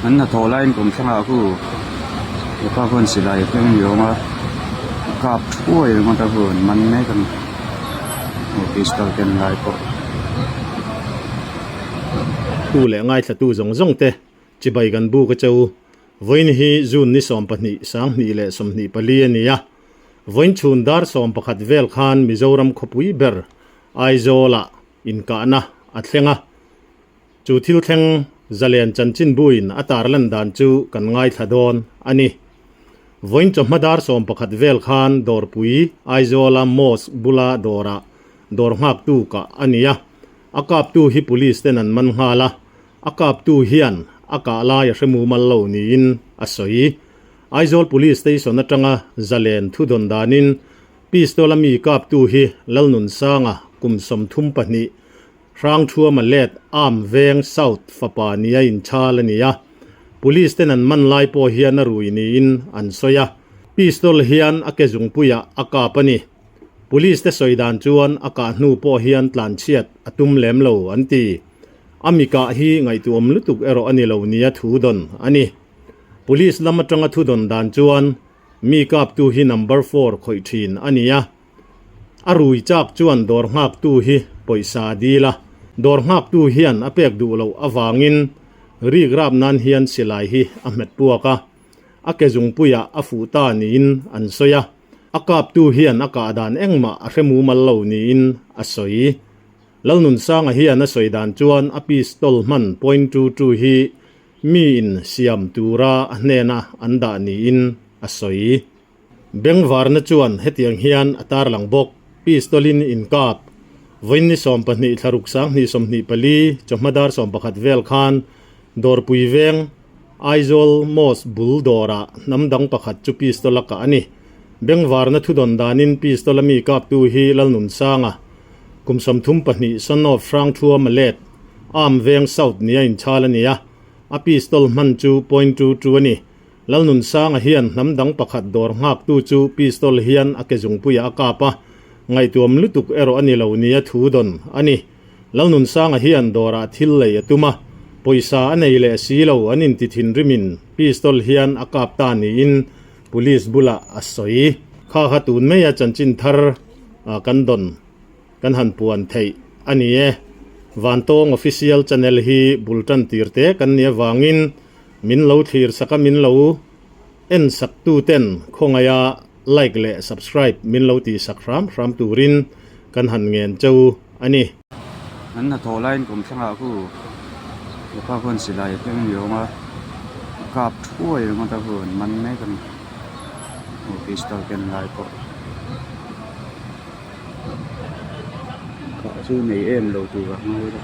An hnathawh laiin kum thlangah khu hepa khuan silai a keng ni awm a a kap thuai ringawt a hun man mek a ni aw pistol ken lai pawh. Tu leh ngaithlatu zawng zawng te chibai kan buk a che u. Vawiin hi June ni 12 2024 a ni a. Vawiin chhun dar 11 vel khan Mizoram khawpui ber Aizawl-ah inkahna a thleng a. Chu thil thleng zalen chanchinbuin a tarlan dan chu kan ngaithla dawn a ni. Vawiin chawhma dar 11 vel khan Dawrpui Aizawla Mosque bula dawrah dawr nghaktu kah a ni a. A kaptu hi police ten an man nghal a, a kaptu hian a kah lai a hre mumal lo niin a sawi. Aizawl Police Station atanga zalen thudawn danin pistol a mi kaptu hi Lalnunsanga kum 32 Hrangthuama let Arm Veng South fapa nia inchhal a ni a, Police ten an man lai pawh hian a rui niin an sawi a, pistol hian a ke zungpuiah a kap a ni. Police te sawi dan chuan a kah hnu pawh hian tlanchhiat a tum lem lo an ti. A mi kah hi ngaihtuahawm lutuk erawh a ni lo nia thu dawn a ni. Police lam atanga thu dawn dan chuan mi kaptu hi number four khawih thin a ni a. A rui chak chuan dawr nghaktu hi pawisa a dil a, dawr nghaktu hian a pek duh loh avangin rik rap nan hian silai hi a hmet puak a, a ke zungpuiah a fuh ta niin an sawi a, a kaptu hian a kah dan engmah a hre mumal lo niin a sawi. Lalnunsanga hian a sawi dan chuan a pistol hman point two two hi miin siam tura a hnena an dah niin a sawi. Bengvarna chuan hetiang hian a tarlang bawk, Pistol-in inkap, vawiin ni 12 thlaruk 2024 chawhma dar 11 vel khan Dawrpui veng Aizawl Mosque bul dawrah hnam dang pakhat chu pistol a kah a ni. Bengvarna thudawn danin pistol a mi kaptu hi Lalnunsanga, kum 32 son of Hrangthua Malet, Arm veng South nia inchhal a ni a, a pistol hman chu point two two a ni. Lalnunsanga hian hnam dang pakhat dawr nghaktu chu pistol hian a ke zungpuiah a kap a, ngaihtuam lutuk erawh a ni lo nia thu dawn a ni. Lalnunsanga hian dawrah thil lei a tum a, pawisa a nei leh si lo an inti thinrimin pistol hian a kap ta niin police bulah a sawi. Kha kha tun maia chanchin thar kan dawn kan han puan theih a ni e. Vantawng Official Channel hi bul tan tir te kan nih avangin Min lo thlir sak a min lo en sak tu ten khawngaih a like leh subscribe min lo tih sak hram hram turin kan han ngen cheu a ni. An hnathawh laiin kum thlangah khu hepa khuan silai a keng ni awm a, a kap thuai ringawt a hun man mek a ni aw pistol ken lai pawh kah chu nei em lo tur a ngawi la.